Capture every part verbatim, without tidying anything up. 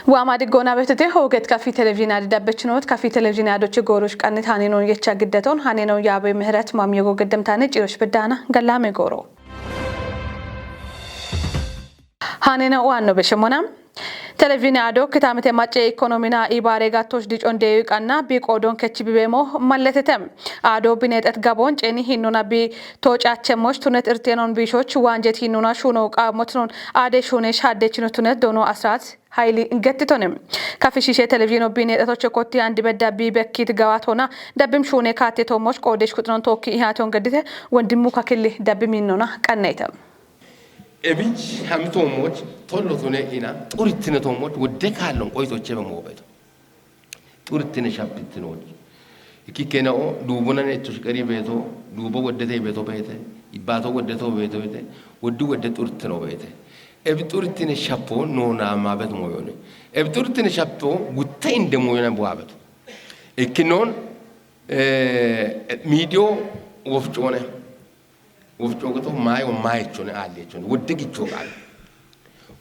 Waama diggoona betete hooget kafi televizhiinadi dabbechinoot kafi televizhiinadochi goorosh qannit hanenon yecha giddeton hanenon yaabe mihret mamyego geddemtane ciyosh beddaana gallame gooro. Hanena waanno beshemona. Televizhiine ado kitamete macce ikonomina ibaare gattosh dicon deewi qanna bi qoodon kechi bibeemo malletete. Ado bineexet gabon ceeni hinnona bi toocaachemmosh tunet irtenon biishoch waanjet hinnona shuuno qaamotnon aade shuune shaaddechino tunet doono asraat hayili gettitone. Kafishishe televizhiino bineexetoche kotti andi bedda bi bekkit gawaatona dabbim shuune kaatte toommosh qoodesh kuxinon tookki ihaaton geddite wondimmu kakilli dabbiminona qannayte. Ebich hamitoommoch tollo tune ina xurittine toommoch wodde kaallon qoytochebe moobeto. Xurittine shappittinoch. Ikkikkena'o duubona neettosh qeri beeto, duubo woddete beeto beete, ibbaato woddeto beeto beete, woddi wodde xurittino beete. Ebi xurittine shappo noona maabet mooyone. Ebi xurittine shappo gutte inde mooyone buwaabeto. Ikkinoon eh, miidiyo wofcoone. Wofco goto maayo maayechone aalliechone wodde gicho qaawi.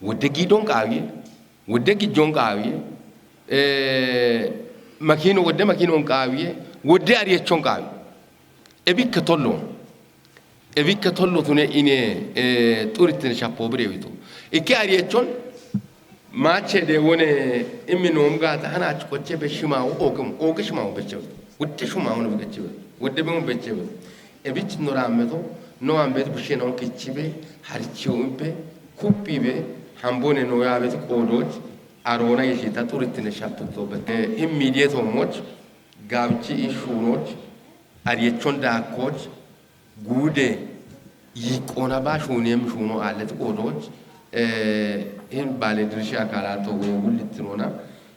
Wodde giidon qaawi. Wodde gijon qaawi. Eh, makino wodde makinon qaawi. Wodde ariyechon qaawi. Ebikke tollo. Ebikke tollo tune ine eh, xurittine shappo bireewito. Ikke ariyechon Maache de wone immi noom gaata hanaach koche be shimawo oogem ooge shimawo beche wodde shimawo no beche wodde be beche. Ebich no rameto no ambet bushe no kichibe harchiu impe kuppibe hambone no yabet qoodoch aroona yeshita xurittine shapto be. Immi de toomoch gaabchi ishuunoch ariyechon daakkoch guude yiiqqoona baa shuuneem shuuno aallet qoodoch eh, hin baale dirshi akaalato weegullittinona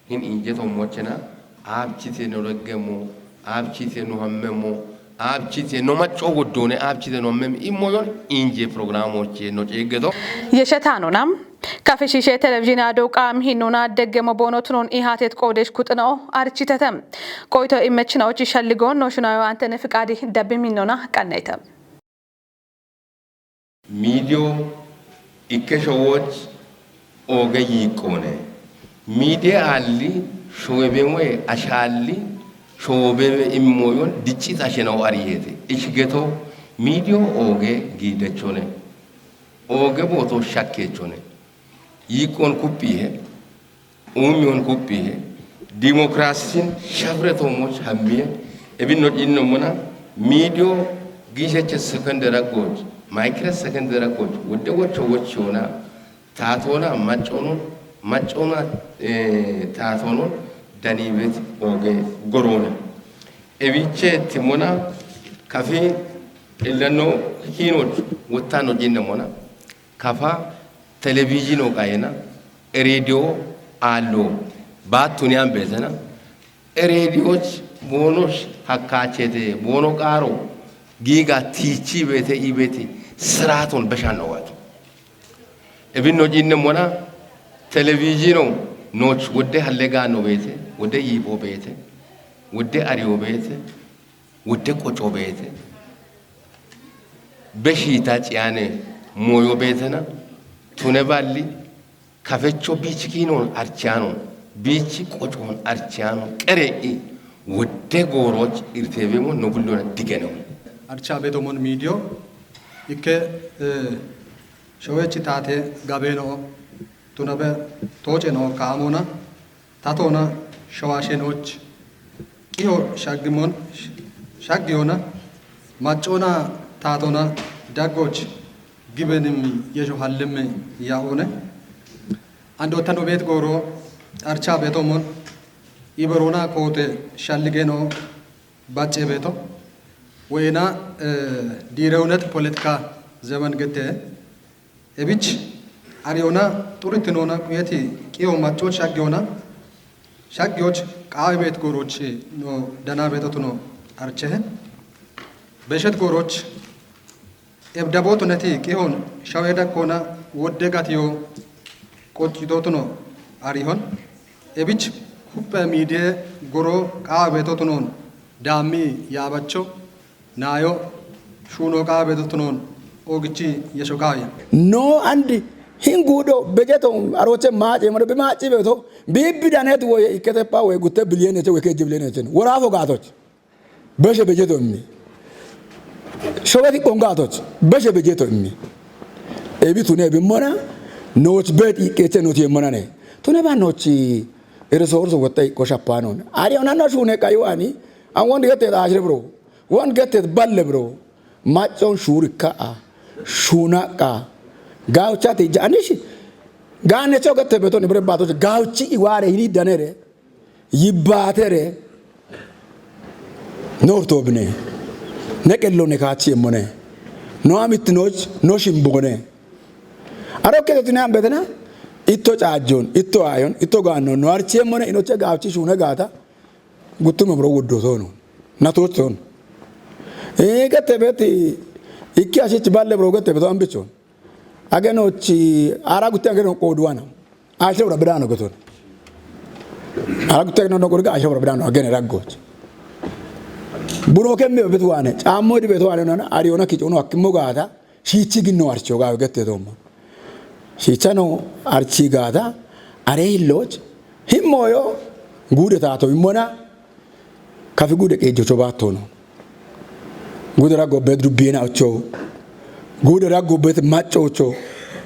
hin inje tommochena aabchite no reggemo aabchite no hammemo aabchite no macco woddoone aabchite no hammem immoyon inje programoche no ceeggeto. Yeshetanona. Kafishishe televizhiine ado qaam hinnona deggemo boono tunon ihaatet qoodesh kuxina'o architete. Qoyto immechinaochi shalligoon no shunayo antene fiqaadi dabbiminona qannayte. Miidiyo ikke showoch ooge yiiqqoone. Miidiye aalli showebemoye ashaalli showobewe immoyon diccit ashena'o ariyeete. Ishgeto miidiyo ooge giidechone. Ooge booto shakkeechone. Yiiqqoon kuphiihe. Umion kuphihe, dimokrasin shafre toomoch hammiye, ebin no dhinno mona, miidiyo giisheche sekendera goch, maykre sekendera goch, wodde wocho wochona, taatona, macconon, maccona, eh, taatonon, danibet ooge gorone. Ebiche timona, kafi illanno hiinoch, wottano dhinno mona, kafa, Televizhiino qayena, ereediyo aallo, baattuniyan beetena, ereediyoch boonosh hakkaachete, boono qaaro, giiga tiichi beete, ibeeti, siraaton beshanno wato. Ebinno jinne mona, televizhiino nooch wodde halle gaanno beete, wodde yiipho beete, wodde ariyo beete, wodde qoco beete. Be shiita ciyaane mooyo beetena, tune balli, kafecho biichi kiinon archiyaanon, biichi qocoon archiyaanon, qere'i wodde gooroch irteebeemo no bullona digenewo. Archa betomon miidiyo, ikke, eh, showechi taate gabeeno'o, tunabe tooce noo kaamona, Tatona shawashenooch, qiyo shaggimon, shaggiyona, maccona taatona daggoch gibenim yesho hallimme ya'one. Andottano beet gooro, archa betomon, iberona koote shalligeno bacce beto, weyna, eh, diirewunet poletika zemen gete, Ebich, ariyona, xuritinona, quyeti, qiyo maccoch shaggiyona, shaggiyoch qaawe beet gooroch no dana beetotuno archehe. Beshet gooroch, ebdabo tuneti qihon shawe dakkona wodde gatiyo qoccitotuno arihon. Ebich, huppe miidiye goro qaawe beetotunon daammi yaabacho, Naayo, shuuno qaawe beetotunon, ogichi yesho qaawe. No and Hin gudo bejeto aroche mace mano be mace beto. Bibbi danet woye ikete pa woye gutte biliyene che woye ke jibilene che. Wora fo gatoch. Beshe bejeto immi. Shobeti qongatoch. Beshe bejeto immi. Ebi tune ebi mona. Noch bet ikeche noch ye mona ne. Tune ba noch. Ere sorso wotta ikko shapanon. Ari ona no shune kayuani. An won gete da ashre bro. Won gete balle bro. Macon shuri ka'a. Shuna ka. Gauchati janishi. Gane cho gete beto ni bre bato. Gauchi iware ini danere. Yibbatere. Nortobne. Ne kello ne kachi emone. No amit noch, no shimbone. Aro ke tine ambetena. Itto chajon, itto ayon, itto gano, no archi emone, inoche gauchi shune gata. Guttume bro wuddo sono. Na to sono. E gete beti. Ikki ashich balle bro gete beto ambichon. Agenochi ara gutte ageno koduana. Ashira bra bidano goton. Ara gutte ageno no goton ashira bra bidano agene raggoch. Buro kemme betuane. Chammo di betuane nana ariona kichono akimo gata. Shichi ginno archo ga gette domo. Shichano archi gata. Are illoch. Himmoyo gude tato immona. Kafi gude qeejjocho baattono. Gude raggo bet dubbiyena ocho. Gude raggo bet macco ocho.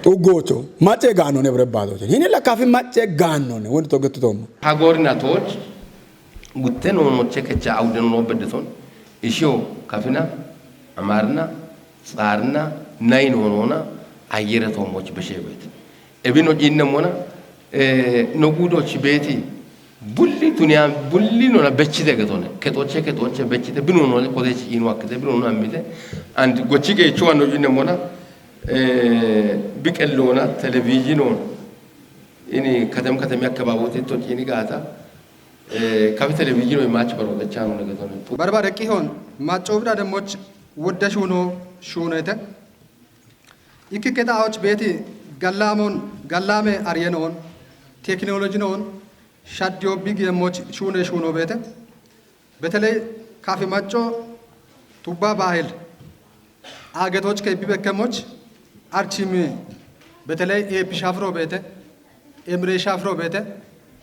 Xuggo ocho. Macce gaanone bure baatoche. Hinilla kafi macce gaanone. Woni to gettu tommo. Hagorina tooch gutte noonoche kecha awde no beddeton. Ishiyo kafina amarna tsarna nay noonona ayyere tommoch beshebet. Ebino jinne mona eh, no gudoch beti. Bulli duniya bulli nona bechite getone. Ketoche ketoche bechite bino nona kodechi inu akkite bino nona ammite. And gochi ke chuwa no jine mona eh, biqellona television on. Ini katem katem yakke babote to jini gata. Eh, kafi television on match baro de chano ne getone. Barbare qihon macco bira demmoch wodda shuno shunete. Ikki keta aoch beti gallamon gallame ariyenoon teknolojinoon shaddiyo bigi emmoch shune shuno bete. Beteley kafi macco tubba bahil agetoch ke bibekkemoch archimi beteley epi shafro bete emre shafro bete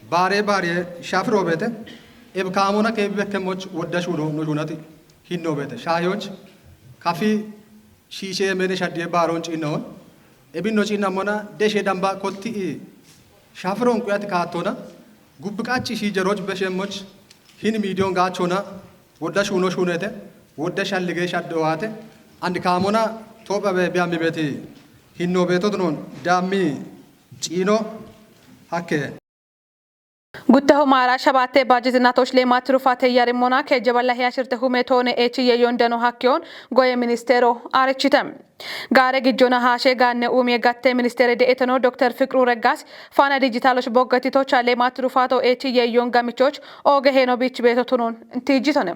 bare bare shafro bete eb kamona ke bibekkemoch wodda shuno no shunati hinno bete shayoch kafi Shishe mene shaddiye baron cinnaon. Ebinno cinna mona deshe damba kotti i. Shafron kuyat kattona. Gubbi qacci shi jeroj beshe moch. Hin midiyon gachona. Wodda shuno shunete. Wodda shallige shaddo wate. And kamona toba be biya mibeti. Hinno beto dunon. Dammi cino hakke. Gutteho maara shabaate baajete natoch leemat tirufaate yarimona keejjeballa hiyashirte hume toone eechi yeyon dano hakkeyon goye ministeero aarechite. Gaare gijjona haashe gaanne umiye gatte ministeere de'eteno Dokter Fiqru Reggaas faana dijitaaloch boggatitocha leemat tirufaato eechi yeyon gamichoch ooge heeno biich beeto tunon tiijjitone.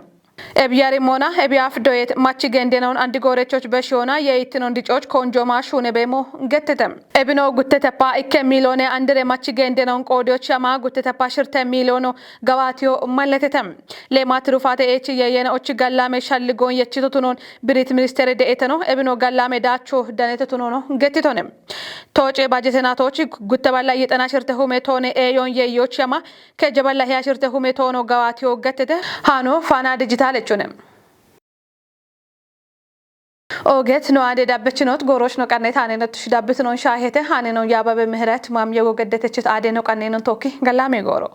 Ebiyarimona ebiyaaf doyet machi gendenon andi goorechoch beshiona yeittinon dicoch konjoma shuune beemo gettete. Ebino gutteteppa ikke miilone andere machi gendenon qoodiyoch ama gutteteppa shirte miilono gawaatiyo malletete. Leemaati rufaate eechi yeeyene ochi gallame shalligoon yechito tunon birit ministere de'eteno ebino gallame daacho danete tunono gettitone. Tooce bajete naatochi gutte balla yixena shirte hume toone eeyon yeeyoch ama Kejeballa hiyashirte hume toono gawaatiyo gattete. Haano faana dijitaale cune. Ooget no aade dabbechinot gooroch no qannet haanenot shidabbitinonshahete haanenon yaababe mihret maamyego geddetechit aade no qannenon tookki gallame gooro.